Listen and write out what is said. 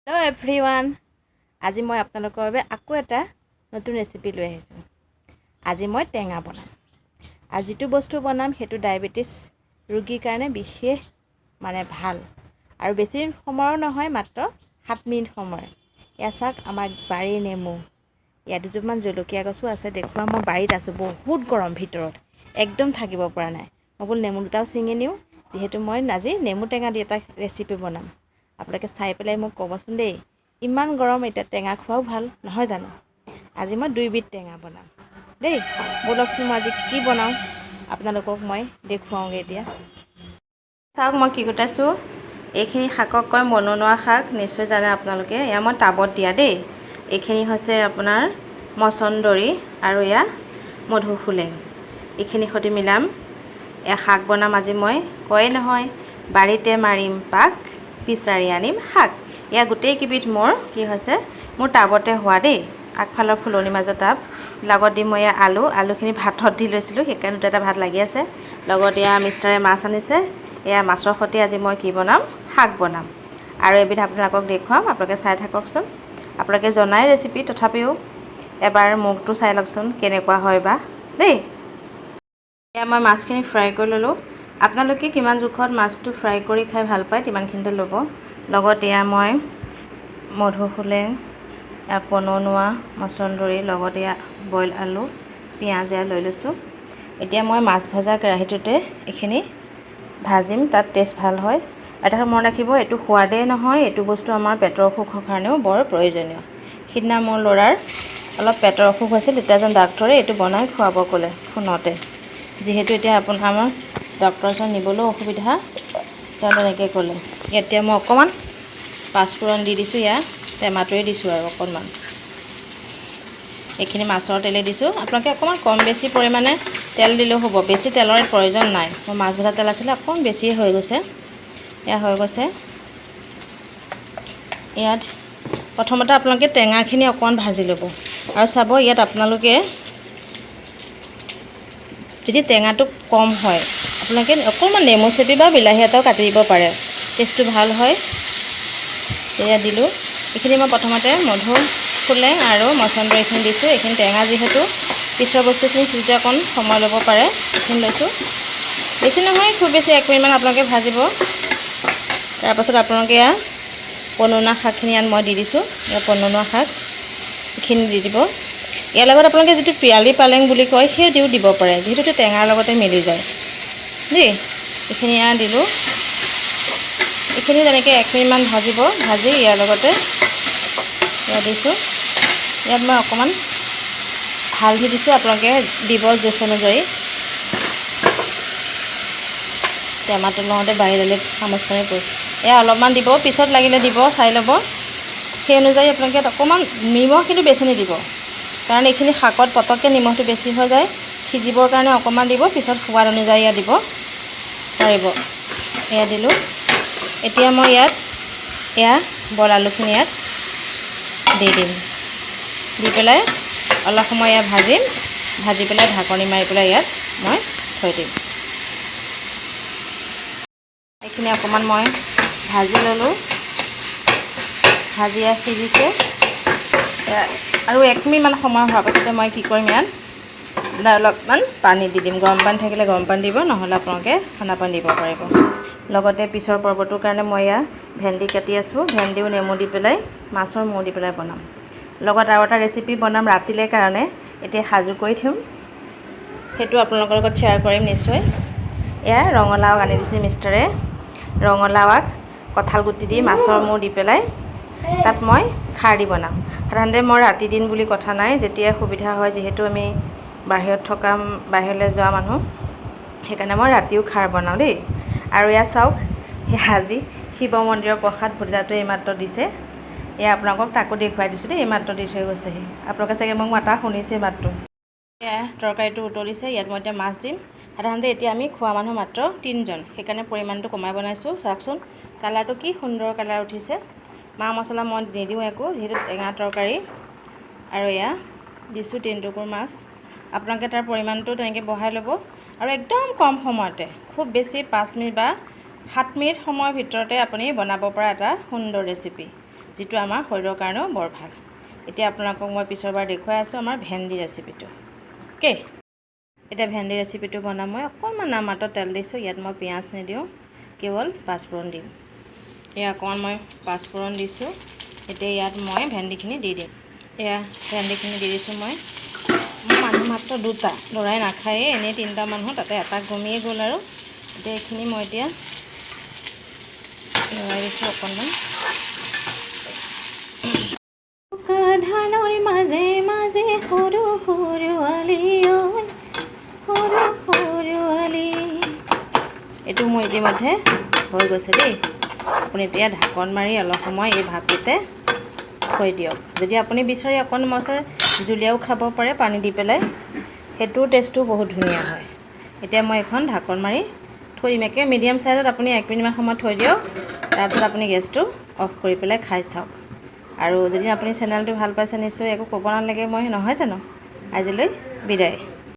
Hello' everyone, আজি মই আপোনালোকৰ বাবে আকৌ এটা নতুন ৰেচিপি লৈ আহিছোঁ। আজি মই টেঙা বনাম আৰু যিটো বস্তু বনাম সেইটো ডায়েবেটিছ ৰোগীৰ কাৰণে বিশেষ মানে ভাল আৰু বেছি সময়ো নহয়, মাত্ৰ 7 মিনিট সময়। এয়া চাওক, আমাৰ বাৰীৰ নেমু, ইয়াত দুজোপামান জলকীয়া গছো আছে। দেখুওৱা, মই বাৰীত আছোঁ, বহুত গৰম, ভিতৰত একদম থাকিব পৰা নাই। মই বোলো নেমু দুটাও ছিঙি নিওঁ, যিহেতু মই আজি নেমু টেঙা দি এটা ৰেচিপি বনাম। আপোনালোকে চাই পেলাই মোক ক'বচোন দেই। ইমান গৰম, এতিয়া টেঙা খোৱাও ভাল নহয় জানো? আজি মই দুইবিধ টেঙা বনাম দেই। ব'লকচোন, মই আজি কি বনাওঁ আপোনালোকক মই দেখুৱাওঁগৈ। এতিয়া চাওক মই কি গোটাইছোঁ। এইখিনি শাকক কয় মননোৱা শাক, নিশ্চয় জানে আপোনালোকে। এয়া মই টাবত দিয়া দেই। এইখিনি হৈছে আপোনাৰ মচন্দৰী আৰু এয়া মধুসোলেং। এইখিনি সৈতে মিলাম, এয়া শাক বনাম আজি মই। কয়ে নহয়, বাৰীতে মাৰিম পাক, বিচাৰি আনিম শাক। এয়া গোটেইকেইবিধ মোৰ কি হৈছে, মোৰ টাবতে হোৱা দেই, আগফালৰ ফুলনিৰ মাজত টাব। লগত দি মই এয়া আলুখিনি ভাতত দি লৈছিলোঁ, সেইকাৰণে দুটা এটা ভাত লাগি আছে। লগত এয়া মিষ্টাৰে মাছ আনিছে। এয়া মাছৰ সৈতে আজি মই কি বনাম, শাক বনাম আৰু এবিধ আপোনালোকক দেখুৱাম। আপোনালোকে চাই থাককচোন। আপোনালোকে জনাই ৰেচিপি, তথাপিও এবাৰ মুখটো চাই লওকচোন কেনেকুৱা হয় বা দেই। এয়া মই মাছখিনি ফ্ৰাই কৰি ল'লোঁ। আপোনালোকে কিমান জোখত মাছটো ফ্ৰাই কৰি খাই ভাল পায় তিমানখিনিতে ল'ব। লগত এয়া মই মধুসোলেং, এয়া পননোৱা, মচন্দৰী, লগত এয়া বইল আলু, পিঁয়াজ এয়া লৈ লৈছোঁ। এতিয়া মই মাছ ভজা কেৰাহীটোতে এইখিনি ভাজিম, তাত টেষ্ট ভাল হয়। এটা কথা মনত ৰাখিব, এইটো সোৱাদেই নহয়, এইটো বস্তু আমাৰ পেটৰ অসুখৰ কাৰণেও বৰ প্ৰয়োজনীয়। সিদিনা মোৰ ল'ৰাৰ অলপ পেটৰ অসুখ হৈছিল, তেতিয়া এজন ডাক্তৰে এইটো বনাই খুৱাব ক'লে ফোনতে। যিহেতু এতিয়া আপোনাৰ আমাৰ ডক্টৰৰ ওচৰত নিবলৈও অসুবিধা, তেওঁ তেনেকৈ ক'লে। এতিয়া মই অকণমান পাঁচফোৰণ দি দিছোঁ, ইয়াৰ টেমাটোৱে দিছোঁ আৰু অকণমান। এইখিনি মাছৰ তেলে দিছোঁ। আপোনালোকে অকণমান কম বেছি পৰিমাণে তেল দিলেও হ'ব, বেছি তেলৰ প্ৰয়োজন নাই। মোৰ মাছ ভজা তেল আছিলে, অকণ বেছিয়ে হৈ গৈছে। এয়া হৈ গৈছে। ইয়াত প্ৰথমতে আপোনালোকে টেঙাখিনি অকণমান ভাজি ল'ব আৰু চাব, ইয়াত আপোনালোকে যদি টেঙাটো কম হয়, আপোনালোকে অকণমান নেমু চেপি বা বিলাহী এটাও কাটি দিব পাৰে, টেষ্টটো ভাল হয়। এয়া দিলোঁ। এইখিনি মই প্ৰথমতে মধুসোলেং আৰু মচন্দৰী এইখিনি দিছোঁ। এইখিনি টেঙা যিহেতু, পিছৰ বস্তুখিনি সিজোতে অকণ সময় ল'ব পাৰে। এইখিনি লৈছোঁ, বেছি নহয়, খুব বেছি 1 মিনিটমান আপোনালোকে ভাজিব। তাৰপাছত আপোনালোকে এয়া পনুৱা শাকখিনি ইয়াত মই দি দিছোঁ। এয়া পনুৱা শাক এইখিনি দি দিব। ইয়াৰ লগত আপোনালোকে যিটো পিয়ালি পালেং বুলি কয়, সেইটোও দিব পাৰে, যিহেতু টেঙাৰ লগতে মিলি যায় দেই। এইখিনি এয়া দিলোঁ। এইখিনি তেনেকৈ 1 মিনিটমান ভাজিব। ভাজি ইয়াৰ লগতে এয়া দিছোঁ। ইয়াত মই অকণমান হালধি দিছোঁ, আপোনালোকে দিব জোখ অনুযায়ী। টেমাটো লওঁতে বাহিৰলৈ চামুচখনে পৰি। এয়া অলপমান দিব, পিছত লাগিলে দিব, চাই ল'ব। সেই অনুযায়ী আপোনালোকে ইয়াত অকণমান নিমখ কিন্তু বেছি নিদিব, কাৰণ এইখিনি শাকত পটককৈ নিমখটো বেছি হৈ যায়। সিজিবৰ কাৰণে অকণমান দিব, পিছত সোৱাদ অনুযায়ী ইয়াত দিব পাৰিব। এয়া দিলোঁ। এতিয়া মই ইয়াত এয়া বইল আলুখিনি ইয়াত দি দিম। দি পেলাই অলপ সময় ইয়াত ভাজিম। ভাজি পেলাই ঢাকনি মাৰি পেলাই ইয়াত মই থৈ দিম। এইখিনি অকণমান মই ভাজি ল'লোঁ। ভাজি সিজিছে আৰু 1 মিনিটমান সময় হোৱাৰ পাছতে মই কি কৰিম, ইয়াত অলপমান পানী দি দিম। গৰম পানী থাকিলে গৰম পানী দিব, নহ'লে আপোনালোকে ঠাণ্ডা পানী দিব পাৰিব। লগতে পিছৰ পৰ্বটোৰ কাৰণে মই ইয়াত ভেন্দি কাটি আছোঁ। ভেন্দিও নেমু দি পেলাই, মাছৰ মূৰ দি পেলাই বনাম। লগত আৰু এটা ৰেচিপি বনাম ৰাতিলৈ কাৰণে, এতিয়া সাজু কৰি থ'ম, সেইটো আপোনালোকৰ লগত শ্বেয়াৰ কৰিম নিশ্চয়। এয়া ৰঙালাও আনি দিছে মিষ্টাৰে। ৰঙালাও আগ, কঁঠাল গুটি দি, মাছৰ মূৰ দি পেলাই তাত মই খাৰ দি বনাম। সাধাৰণতে মই ৰাতি দিন বুলি কথা নাই, যেতিয়াই সুবিধা হয়, যিহেতু আমি বাহিৰত থকা, বাহিৰলৈ যোৱা মানুহ, সেইকাৰণে মই ৰাতিও খাৰ বনাওঁ দেই। আৰু এয়া চাওক, আজি শিৱ মন্দিৰৰ প্ৰসাদ ভতিজাটোৱে এইমাত্ৰ দিছে। এয়া আপোনালোকক তাকো দেখুৱাই দিছোঁ দেই। এইমাত্ৰ দি থৈ গৈছেহি। আপোনালোকে চাগে মোক মাতা শুনিছে মাতটো। এয়া তৰকাৰীটো উতলিছে। ইয়াত মই এতিয়া মাছ দিম। সাধাৰণতে এতিয়া আমি খোৱা মানুহ মাত্ৰ তিনিজন, সেইকাৰণে পৰিমাণটো কমাই বনাইছোঁ। চাওকচোন, কালাৰটো কি সুন্দৰ কালাৰ উঠিছে। মা মছলা মই নিদিওঁ একো, যিহেতু টেঙা তৰকাৰী। আৰু এয়া দিছোঁ 3 টুকুৰ মাছ। আপোনালোকে তাৰ পৰিমাণটো তেনেকৈ বঢ়াই ল'ব আৰু একদম কম সময়তে, খুব বেছি 5 মিনিট বা 7 মিনিট সময়ৰ ভিতৰতে আপুনি বনাব পৰা এটা সুন্দৰ ৰেচিপি। যিটো আমাৰ শৰীৰৰ কাৰণেও বৰ ভাল। এতিয়া আপোনালোকক মই পিছৰবাৰ দেখুৱাই আছোঁ আমাৰ ভেন্দি ৰেচিপিটো। অ'কে, এতিয়া ভেন্দি ৰেচিপিটো বনাম। মই অকণমান নামমাত্ৰ তেল দিছোঁ, ইয়াত মই পিঁয়াজ নিদিওঁ, কেৱল পাঁচফোৰণ দিম। এয়া অকণমান মই পাঁচফোৰণ দিছোঁ। এতিয়া ইয়াত মই ভেন্দিখিনি দি দিম। এয়া ভেন্দিখিনি দি দিছোঁ মই। মোৰ মানুহ মাত্ৰ দুটা, ল'ৰাই নাখায়েই, এনেই তিনিটা মানুহ, তাতে এটা কমিয়ে গ'ল আৰু। এতিয়া এইখিনি মই এতিয়া লৰাই দিছোঁ অকণমান। ধানৰ মাজে মাজে সৰু সৰু আলি ঐ, সৰু সৰু আলি। এইটো মোৰ ইতিমধ্যে হৈ গৈছে দেই। আপুনি এতিয়া ঢাকন মাৰি অলপ সময় এই ভাপটোতে থৈ দিয়ক। যদি আপুনি বিচাৰে অকণ মছে জুলীয়াও খাব পাৰে পানী দি পেলাই, সেইটোৰ টেষ্টটো বহুত ধুনীয়া হয়। এতিয়া মই এখন ঢাকন মাৰি থৈ দিম। একে মিডিয়াম চাইজত আপুনি 1 মিনিটমান সময় থৈ দিয়ক, তাৰপিছত আপুনি গেছটো অফ কৰি পেলাই খাই চাওক। আৰু যদি আপুনি চেনেলটো ভাল পাইছে নিশ্চয় একো ক'ব নালাগে মই, নহয় জানো? আজিলৈ বিদায়।